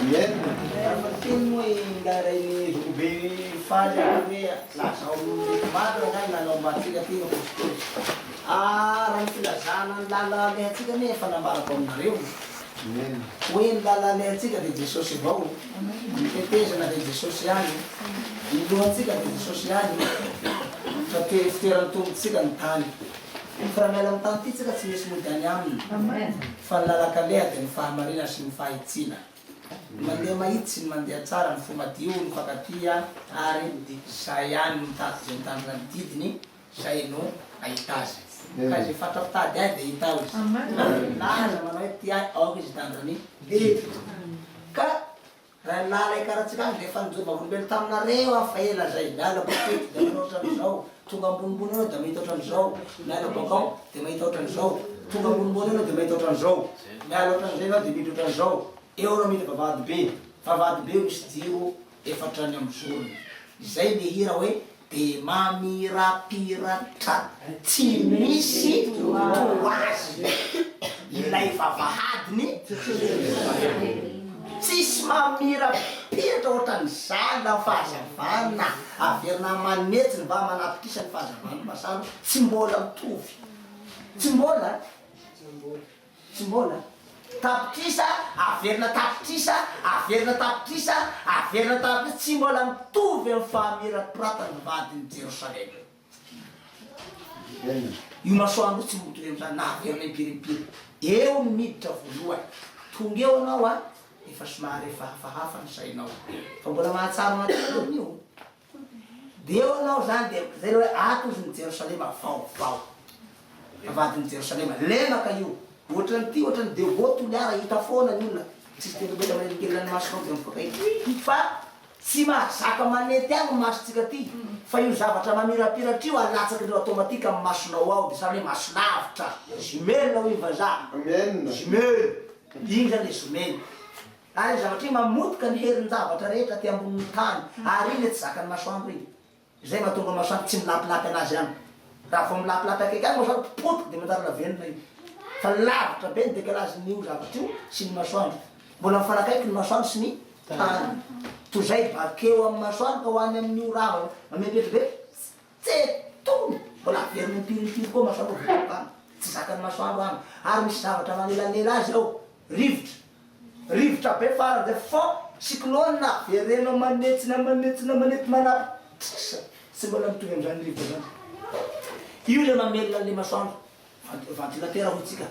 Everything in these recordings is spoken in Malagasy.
Amen. Raha niteny moa i Ingahy Rainy Zokibe faly aho hoe lazao amin'ireto marina angaha ny lalao ombantsika aty ry Apostoly. Ah, raha ny filazana ny lalana alehantsika anie efa nambarako aminareo. Hoe ny lalana alehantsika dia Jesosy avao, ny tetezana dia Jesosy ihany, ny lohantsika dia Jesosy ihany, fa toe fitoeran'ny tongotsika ny tany. Fa raha miala amin'ny tany ity tsika tsy misy mody any aminy, fa ny lalan-kaleha dia ny fahamarina sy ny fahitsiana. Ny mandeha mahitsy sy ny mandeha tsara, ny fo madio, ny mifankatia ary izay ihany no mitady izay mitandrina ny didiny, izay no ahita azy. Ka izay fatra-pitady ahy dia hita ao izy. Milaza manao hoe tia ahy, aoka izy hitandrina ny didiko. Ka Raha ny lala ikarantsika any dia efa nijoro vavolombelona taminareo aho fa ela zay, miala boaka eto dia manao ohatran'izao, tonga ambonimbony eo dia mahita ohatran'izao, miala boaka ao dia mahita ohatran'izao, tonga ambonimbony eo dia mahita ohatran'izao, miala ohatran'izay ianao dia miditra ohatran'izao, eo anao miditra vavahady be, vavahady be io misy jiro efatra any amin'ny zorony. Izay le hira hoe Dia mamirapiratra tsy misy toa azy ilay vavahadiny Tsisy mamirapiratra ohatran'izany raha ny fahazavana averina aman'hetsiny mba manapitrisa ny fahazavan'ny masoandro tsy mbola mitovy tsy mbola Tsy mbola. Tapitrisa, averina tapitrisa, averina tapitrisa, averina tapitrisa, tsy mbola mitovy amin'ny fahamirapiratan'ny vadin'i Jerosalema. Io masoandro io tsy mitovy amin'izany na averina impiry impiry. Eo ny miditra voalohany. Tonga eo ianao an, efa somary efa hafahafa ny sainao. Fa mbola mahatsara anaty io. Dia eo anao izany dia zay le hoe ato ozy ny Jerosalema vaovao. Vavahadin'i Jerosalema. Lemaka io. Ohatran'ity ohatran'ny Dego Toliara hita foana ny olona. Tsisy tendrombohitra manelingelina ny masonao dia mivoaka eto. Fa tsy mahazaka manety any ny masontsika aty. Fa io zavatra mamirapiratra io alatsak'ireo automatique amin'ny masonao ao dia sahala hoe maso lavitra. Jumelle hoy ny vazaha. Jumelle. Iny zany le jumelle. Ary iny zavatra iny mamotika ny herin-javatra rehetra aty ambonin'ny tany, ary iny ilay tsy zakan'ny masoandro iny. Izay mahatonga ny masoandro tsy milapilapy anazy any. Raha vao milapilapy akaiky any ny masoandro, potika dia manjary lavenona iny. Fa lavitra be ny décalage-n'io zavatra io sy ny masoandro. Mbola mifanakaiky ny masoandro sy ny tany. Toy izay bakeo amin'ny masoandro ka ho any amin'io rahona mametrpetra be, Tsetony! Mbola averina impiry impiry koa masoandro vao tonga any. Tsy zakan'ny masoandro any. Ary misy zavatra manelanela azy ao. Rivotra. Rivotra be faran'izay fort cyclone avereno manetsina manetsina manety manapitrisa. Tsy mbola mitovy amin'izany rivotra izany. Io ilay mamelona an'ilay masoandro. Ventilateur hoy tsika.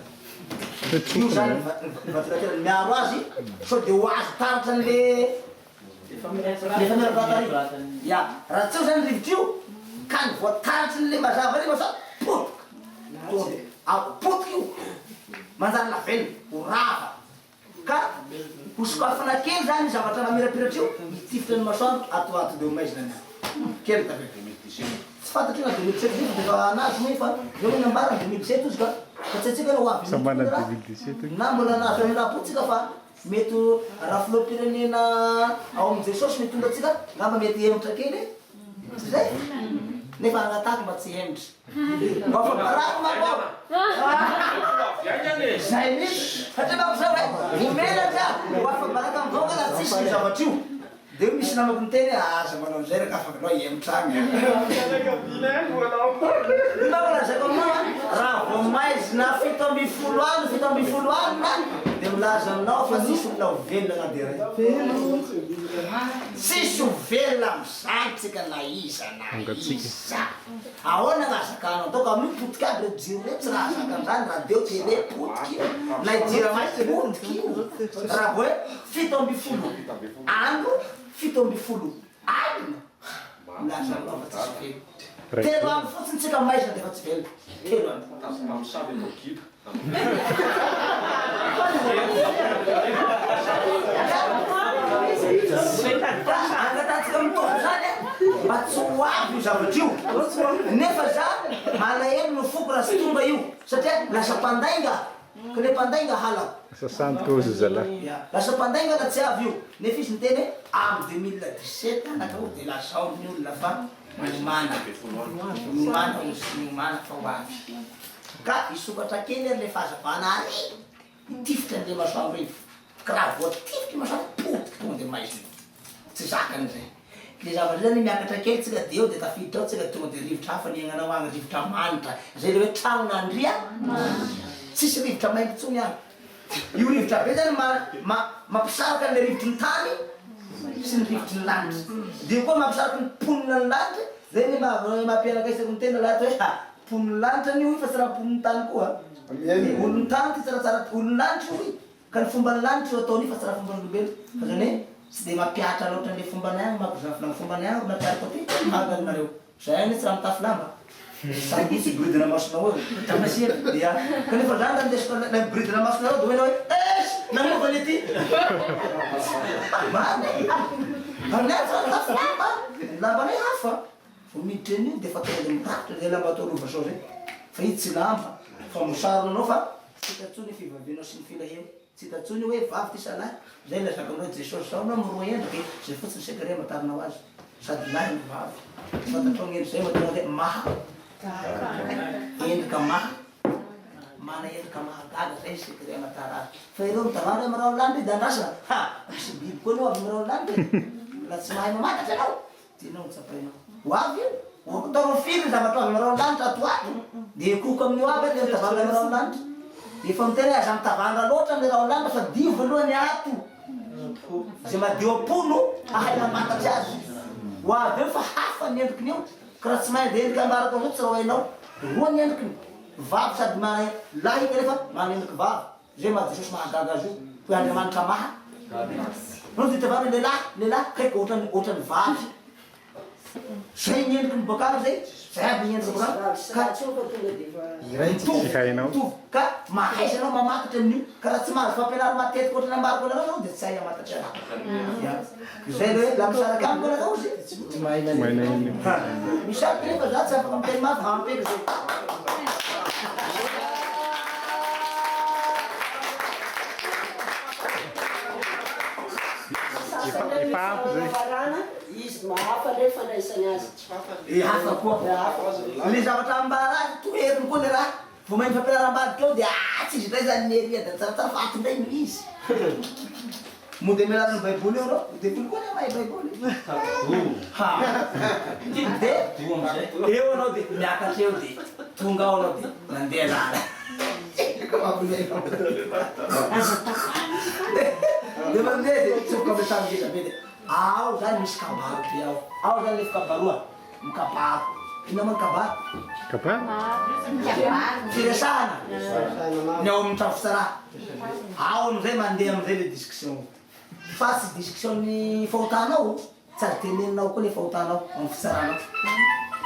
Io zany ny ventilateur miaro azy sao de ho azo taratra an'le le famirapirata ry. Ya, raha tsy eo zany rivotra io ka ny voataratry ny le mazava ry masoandro potika. Tonga de potika io. Manjary lavenona, ho rava. Ka ho sokafana kely zany io zavatra mamirapiratra io, hitifitra ny masoandro ato ato de ho maizina ny andro. Kely tavela. Tsy fantatro io na 2017 zay fa de efa nahazo moa io fa zao moa nambarany 2017 ozy ka. Fa tsy haintsika hoe ho avy Samy manana raha 2017 io. na mbola nahazo famindram-po tsika fa mety ho raha filoham-pirenena ao amin'i Jesosy no hitondra antsika ngamba mety hihemotra kely e. Tsy zay? Nefa angatahako mba tsy hihemotra. Mba fampiarahako manko aho. Zay mihitsy. Satria manko zao e, ho menatra, ho afa-baraka amin'ny vahoaka raha tsisy io zavatra io. Dia io misy namako miteny hoe aza manao an'izay raka fa avelao hihemotra agny. Io manko lazaiko aminao a, raha vao maizina 17 andro, 17 alina, dia milaza aminao fa tsisy olona ho velona na dia iray. Tsisy ho velona amin'izany tsika na iza na iza. Ahoana raha zakanao ataoko amin'io potika aby reo jiro reo tsy raha zaka an'izany radio télé potika io na i jirama io potika io raha vao hoe 17 andro 17 alina milaza aminao fa tsisy velona telo andro fotsiny tsika maizina defa tsy velona telo andro. Angatahantsika amin'ny Tompo izany mba tsy ho avy io zavatra io. Nefa za malahelo ny foko raha tsy tonga io satria lasa mpandainga ka le mpandainga halako. Lasa sandoka ozy zalahy. Ya, lasa mpandainga raha tsy avy io. Nefa izy niteny hoe amin'ny 2017 anaka o dia lazao ny olona fa miomàna. Miomàna ozy, miomàna fa ho avy. Ka hisokatra kely ary le fahazavana ary hitifitra an'le masoandro iny. Ka raha voatifitry masoandro potiky tonga de maizina. Tsy zakany zay. Le zavatra zay zany miakatra kely tsika de eo de tafiditra ao tsika tonga de rivotra hafa ny iaignanao agny, rivotra manitra. Zay le hoe tragnon'Andria tsisy rivotra maimbo tsony agny. Io rivotra be zany ma ma mampisaraka an'le rivotry ny tany sy ny rivotry ny lanitra. De io koa mampisaraka ny mponina ny lanitra, zay ny maha mampianaka isaky ny tena lahy hoe ha mponin'ny lanitra anie hoy fa tsy raha mponin'ny tany koa. Olon'ny tany ty tsaratsara olon'ny lanitra io hoy. Ka ny fomban'ny lanitra io ataony io fa tsy raha fomban'olombelona. Fa zany hoe tsy dia mampihatra loatra an'le fombanay agny manko zany fa fombanay agny ro nampihariko aty angalinareo. Zay anie tsy raha mitafy lamba. Saingy io tsy miboridana masonao eo. Dia kanefa zany raha indesiko la miboridana masonareo dia hoy enao hoe eish nanova le ty. Marina e. Aminay agny tsy raha mitafy lamba. Ny lambanay hafa. Vao miditra eny io dia efa tonga dia mirakotra zay lamba atao lova sao zay. Fa io tsy lamba fa mosary anao fa Tsy hita tsony ny fivavianao sy ny filahio, tsy hita tsony hoe vavy ty sa lahy, zay ilazako anao Jesosy zao anao miroa endrika e, zay fotsiny secret amantarinao azy, sady lahy no vavy, tsy fantatrao ny endrika zay mahatonga hoe maha endrika maha mana endrika mahagaga zay ny secret amantara azy, fa ireo mitavandra am rahona lanitra io de andrasana, ha misy biby koa aloha avy am rahona lanitra e, raha tsy mahay mamantatra ianao Tianao ho tsapainao. Ho avy io. Ho ataonao firy ny zavatra ho avy aminareo an-danitra ato ho ato? Dia hikohoko amin'io aby aho ilay mitavandra aminareo an-danitra. Efa miteny hoe aza mitavandra loatra amin'ilay rahona lanitra fa diovy aloha ny ato. Izay madio am-po no hahay mamantatra azy. Ho avy eo fa hafa ny endrikiny eo. Ka raha tsy mahay dia endrika ambarako an'izao tsy raha ho hainao. Roa ny endrikiny. Vavy sady mahay lahy kanefa manana endriky vavy. Zay maha Jesosy mahagaga azy io, hoe Andriamanitra maha Anao dia tavana lehilahy, lehilahy kaiky ohatrany ohatrany vavy. Zay ny endriky ny boaka any zay, zay aby ny endriky boaka any. Ka mitovy, mitovy. Ka mahaiza anao mamantatra amin'io, ka raha tsy mahazo fampianarana matetika ohatrany ambarako anareo zao dia tsy hay hamantatra azy. Ya. Zay le hoe la misaraka amiko anareo ozy. Tsy mahay na inona. Ha. Misaraka nefa za tsy afaka miteny mafy, ampeko zay. Efa efa ampy zay. Izy mahafa ndray fandraisany azy. Eh hafa koa. Le zavatra ambara azy toheriny koa le raha. Vao maheno fampianarana ambadika ao dia ah tsy izy indray zany ny ery da tsaratsara fa ato indray no izy. Mody ampianarina baiboly eo reo, devoly koa anie mahay baiboly. Ha. De eo anao de miakatra eo de tonga ao anao de mandeha lala. Aza tapahana izy fa. De mandeha de mitsofoka amle trano ngeza be de ao zany misy kabaro be ao. Ao zany le fikabaroa. Mikabaro. Inona moa ny kabaro? Kabaro? Firesahana. Ny ao amin'ny trano fitsarana. Ao amin'izay mandeha amin'izay le discussion. Fa tsy discussion ny fahotanao, tsy azo teneninao koa le fahotanao amin'ny fitsarana ao.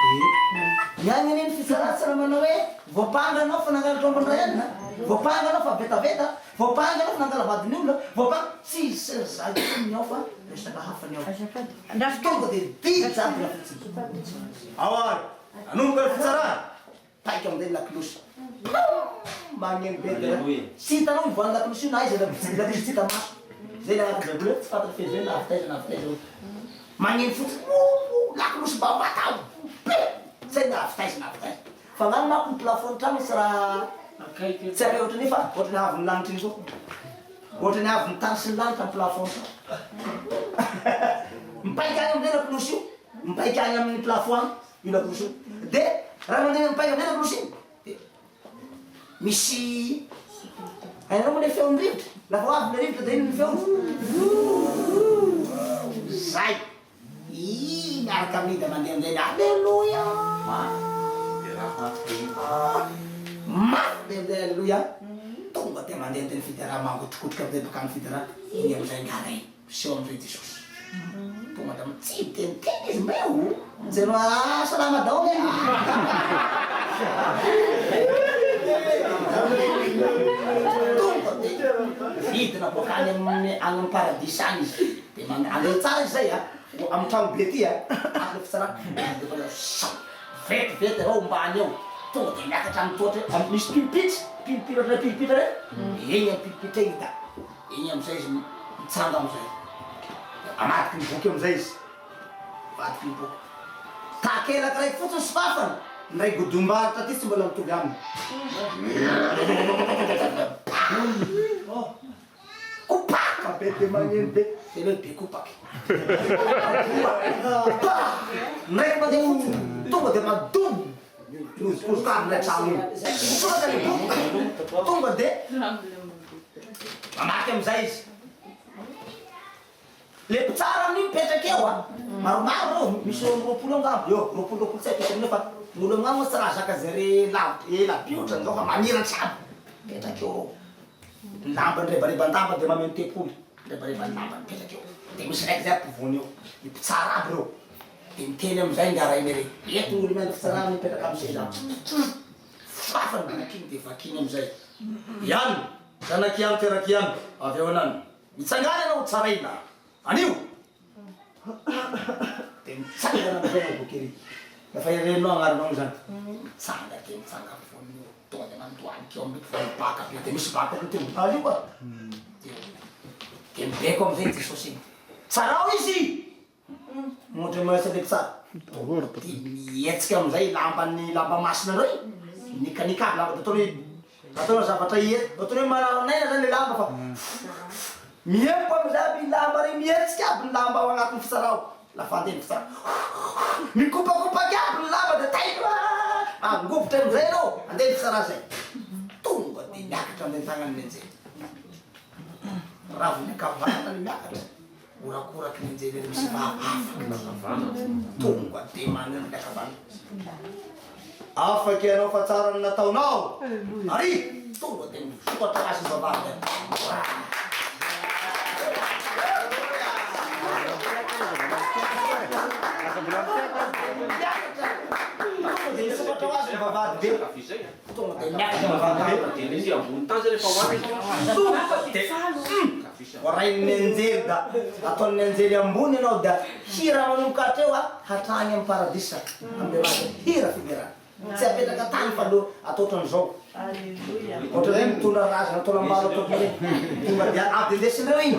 Ee. Ny any anie ny fitsarana tsy raha manao hoe voampanga anao fa nangalatra omby ny ray alina, voampanga anao fa vetaveta, voampanga anao fa nangala vadin'ny olona, voampanga, tsisy an'izany intsony ny ao fa resaka hafa ny ao. Tonga dia didy jadona fotsiny. Ao ary, hanomboka ny fitsarana. Paika amin'izay ny lakolosy. Pum! Magneno be dia tsy hitanao ny voan'ny lakolosy io na aiza na lakolosy tsy hita maso. Izay ilay anatin'ny baiboly hoe tsy fantatro fehizay na avy taiza na avy taiza hoe. Magneno fotsiny, ouh, lakolosy mba matao be. Tsy hay na avy taiza na avy taiza. Fa ngah manko ny plafond ny trano tsy raha tsy akaiky ohatran'io fa ohatran'ny haavon'ny lanitra iny koa. Ohatran'ny haavon'ny tany sy ny lanitra ny plafond ny trano. Mipaika any amin'ilay lakolosy io, mipaika any amin'ny plafond any io lakolosy io. Dia raha mandeha mipaika amin'ilay lakolosy iny dia misy hainareo moa ilay feon'ny rivotra? Laha vao avy ilay rivotra dia inona ny feony? Zay! Ii miaraka amin'i Ida mandeha amin'izay ny Aleloia! Mafy be amin'izay Aleloia! Tonga dia mandeha amin'izay ny fiderana mangotrokotroka amin'izay bakany fiderana, iny amin'izay ingahy ray miseho amin'izay Jesosy. Tonga dia tsy miteniteny izy mbeo, tsy hainao ah salama daholo e! Tonga dia midina boaka any amin'ny any amin'ny paradisa any izy. Dia mandeha tsara izy zay a, amin'ny trano be ty a, ary le fitsarana, dia tonga sao, vetivety ianao ombany eo, tonga dia miakatra amin'ny tohatra eo, amin'ny misy pulpitra, pulpitra ohatran'ny pulpitra reny, eny amin'ny pulpitra eny da eny amin'izay izy mitsanga amin'izay, dia amadika ny boky amin'izay izy, avadiky ny boky, takelaka iray fotsiny sokafany, ny iray godom-barotra aty tsy mbola mitovy aminy. Kopaha! be de magneno be, tena hoe be kopaky. Ba! Ndraiky mandeha fotsiny, tonga de madomo, mihozokozoka aby ilay trano iny. Misoratra ny boky, tonga de mamaky amizay izy. Le mpitsara amin'io mipetraka eo a, maromaro reo, misy eo amin'ny 20 eo angamba, eo 20 20 tsy haiko isan'ny eo fa ny olo amin'agny moa tsy raha zaka zare lavitra ela be ohatran'izao fa mamiratra aby, mipetraka eo reo, ny lamba nirebareban-damba de mameno tempoly, mirebareban'ny lamba mipetraka eo, de misy raiky zay ampovoany eo, ny mpitsara aby reo, de miteny amizay ingahy rainay re, eto ny olo miandry fitsarana mipetraka amin'ny seza, fafany boky iny de vakiny amizay, Ian, zanak'i Ian terak'i Ian, avy ao anany. Mitsangàna ianao ho tsaraina anio! Dia mitsangana amin'izay ianao boky ery. Efa ireninao agnaranao io zany. Mitsanga dia mitsanga afovoan'ny eo. Tonga dia mandohalika eo amin'ny afovoan'ny baka be. Dia misy baka koa teo io koa. Dia dia mibeko amin'izay Jesosy iny. Tsarao izy! Ohatra ny mahasaky tsara. Dia mihetsika amin'izay lamban'ny lamba masina indray. Nikanika aby lamba dia ataony hoe ataony zavatra hihetsika, ataony hoe manan'aina zany le lamba fa miempo amin'izay aby ny lamba regny, mihetsika aby ny lamba ao agnatin'ny fitsarao lafa andeha ny fitsara. Mikopakopaky aby ny lamba dia taitra, mangovitra amin'izay ianao andeha ny fitsara zay. Tonga dia miakatra amin'izay ny tagnan'ny anjely. Raviny ankavanana ny miakatra. Horakoraky ny anjely ary misy vava afaka tonga dia maneho ny ankavanana. Afaka ianao fa tsara ny nataonao. Ary tonga dia misokatra ho azy ny vavahady. Tonga dia misokatra ho azy ny vavahady be. Tonga dia miakatra ny vavahady be. Tonga dia Voarain'ny anjely da ataon'ny anjely ambony ianao da hira manomboka hatreo a hatrany amin'ny paradisa amin'ilay raha hira fiderana tsy apetraka tany fa lo atao ohatran'izao ohatran'izay mitondra razana taolam-balo ataoko ireny tonga dia avy dia ndesin'ireo iny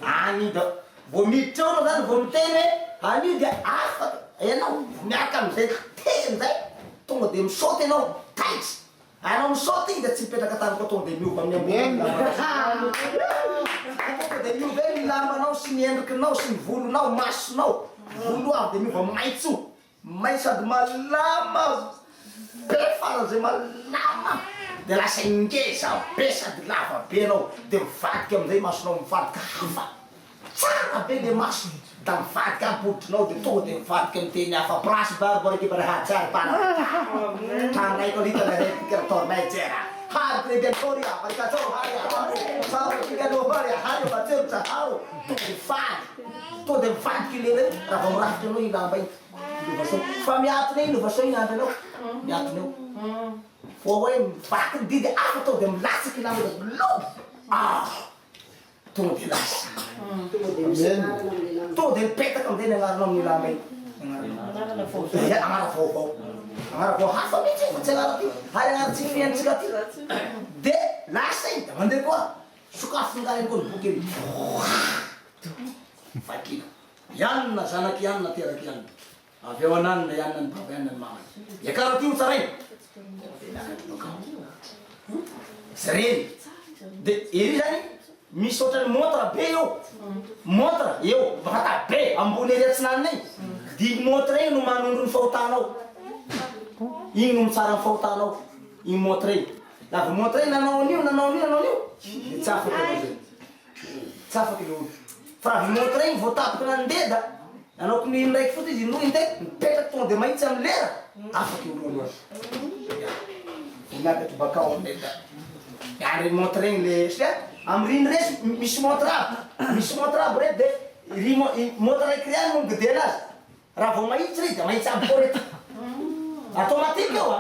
any da vao miditra eo anao zany vao miteny hoe anio dia afaka ianao miaraka amin'izay teny zay tonga dia misaoty ianao taitra Anao misaoty iny dia tsy mipetraka tany koa tonga dia miova amin'ny ambony ny lambanao. Tonga dia miova eo ny lambanao sy ny endrikinao sy ny volonao, masonao, volo avy dia miova maitso, maitso sady malama be faran'izay malama dia lasa ngeza be sady lava be ianao dia mivadika amin'izay masonao mivadika hafa. Tsara be le maso da mivadika aby hoditrinao de tonga de mivadika miteny hafa brasy barbo reke bara hajar bara trandraiko alita la replica tormejera har credentoria barikatao haria haro saro kigano haria hario batsero tsaharo tonga de faly tonga de mivadika i lela io raha vao mirafitra anao i lamba iny innovation fa miatona iny innovation iny andry anao miatona eo vao hoe mivaky ny didy hafa tonga de milatsaky i lamba de miloby ah Tonga dia lasa. Tonga dia misy anarana amin'ilay lamba. Tonga dia mipetaka amin'izay ny anaranao amin'io lamba io. Anarana vaovao. Ia, anarana vaovao. Anarana vao hafa mihitsy io fa tsy anarana ty. Ary anarana tsy fihainontsika ty. Dia lasa iny, dia mandeha koa. Sokafy nga iny koa ny boky iny. Vakina. Ianona zanak'i Ianona terak'i Ianona. Avy ao ananona Ianona ny baba Ianona ny mamany. Iakaro aty ho tsaraina. Dia miakatra bakao. Jerena. Dia ery zany misy ohatran'ny montre be eo. Montre eo, vata be ambony ery atsinanana iny. Dia iny montre iny no manondro ny fahotanao. Iny no mitsara ny fahotanao. Iny montre iny. Raha vao montre iny nanao an'io, nanao an'io, nanao an'io, dia tsy afaka ianao zay. Tsy afaka ilay olona. Fa avy montre iny vao tapaka nandeha da nanao pneu indraiky fotsiny izy indroa indray mipetraka tonga dia mahitsy amin'ny lera, afaka io olona io. Ya. Vao miakatra bakao amin'ilay da miandry montre iny le satria amin'ireny resy misy montre aby, misy montre aby re dia ry montre raiky ry ihany no migodena azy. Raha vao mahitsy re dia mahitsy aby koa reto. Automatique io a!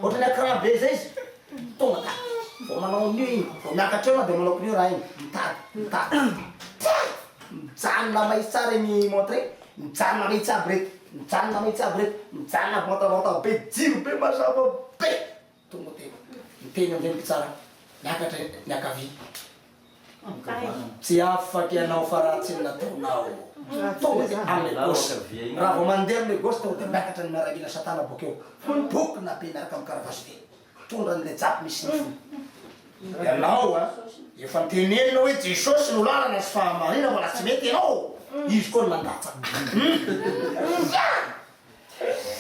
Ohatran'ny écran be zay izy. Tonga ka vao manao an'io iny, vao miakatra eo anao dia manao an'io raha iny, mitady, mitady. Mijanona mahitsy tsara iny montre iny, mijanona mahitsy aby reto, mijanona mahitsy aby reto, mijanona vantavanta be, jiro be mazava be. Tonga dia miteny amin'izay ny mpitsara, miakatra ny ankavia. Tsy afaka ianao fa ratsy ny nataonao. Tonga dia amin'ny gauche. Raha vao mandeha amin'ny gauche tonga dia miakatra ny miaramila satana bokeo. Bokona be miaraka amin'ny karavasy be. Mitondra an'ilay japy misy nifiny. Ianao a, efa notenenina hoe Jesosy no lalana sy fahamarinana fa raha tsy mety ianao, Izy koa no mandatsaka. Ya!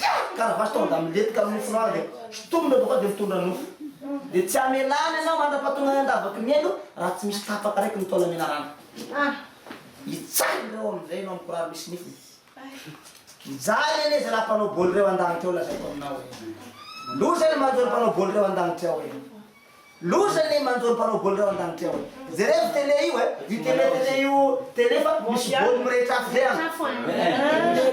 Ya! Karavasy tonga da milentika amin'ny nofonao ary dia sintomina bôka dia mitondra nofo. Dia tsy hamelana ianao mandra-pahatonga any an-davaky ny helo raha tsy misy tapaka araiky ny taola-menarana. Hitsahiny ireo amin'izay ianao mikorary misy nifiny. Mijaly anie zalahy mpanao baoly reo andanitra ao lazaiko aminao e. Loza ny manjo ny mpanao baoly reo andanitra ao e. Loza ny manjo ny mpanao baoly reo andanitra ao e. Jerevo télé io e, io télé télé io télé fa misy baoly mirehitra afo zay any.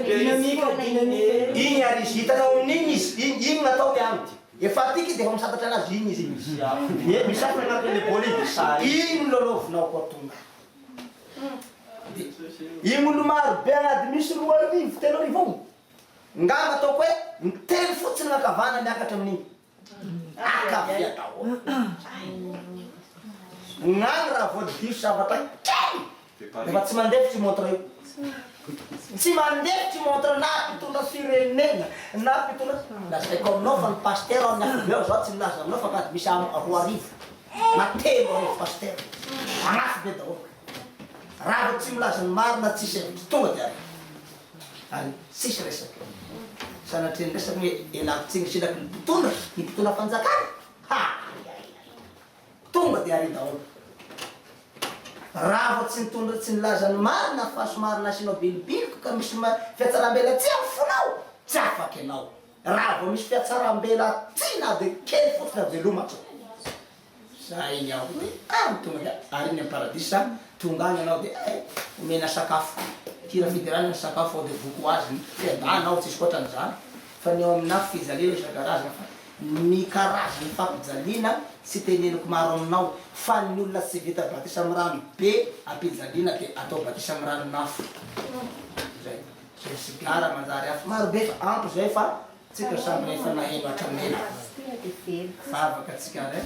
Dynamique, dynamique. Igny ary izy hitanao amin'igny izy, igny igny nataony any. Efa atiky de efa misantatra anazy igny izy igny. Ie misy afo agnatin'le baoly igny. Igny no lalaovinao koa tonga. Dia igny olo maro be agnady misy 2000 3000 ao ngamba ataoko hoe miteny fotsiny gn'ankavana miakatra amin'igny ankavia daholo gnagny raha vao diso zavatra kely efa tsy mandefitry montre io tsy mandefitry montre na mpitondra firenena na mpitondra lazaiko aminao fa ny pasitera ao amin'ny afobe ao zaho tsy milaza aminao fa ankady misy 2000 Na 3000 pasitera. Mafy be daholo. Raha vao tsy milaza ny marina tsisy hevitra. Tonga dia ary. Ary tsisy resaka. Sanatria ny resaka hoe elako tsiny silaky ny mpitondra, ny mpitondra fanjakana. Ha! Tonga dia ary daholo. Raha vao tsy nitondra tsy nilaza ny marina fa somary nasianao bilobiloka ka misy fihatsaram-belatsihy amin'ny fonao, tsy afaka ianao. Raha vao misy fihatsaram-belatsihy na dia kely fotsiny ary veloma aza. Zay ny ao dia any tonga dia ary ny am-paradisa tonga any ianao dia eh omena sakafo, hira fiderana ny sakafo ao dia voky ho azy ny fiadana ao tsisy hoatran'izany fa ny ao aminà fijaliana isan-karazany fa ny karazan'ny fampijaliana tsy teneniko maro aminao fa ny olona tsy vita batisa amin'ny rano be ampijaliana dia atao batisa amin'ny ranon'afo zay. Zay sigara manjary afo maro be fa ampy zay fa tsika samy efa naheno hatramin'ny ela. Vavaka tsika ary e.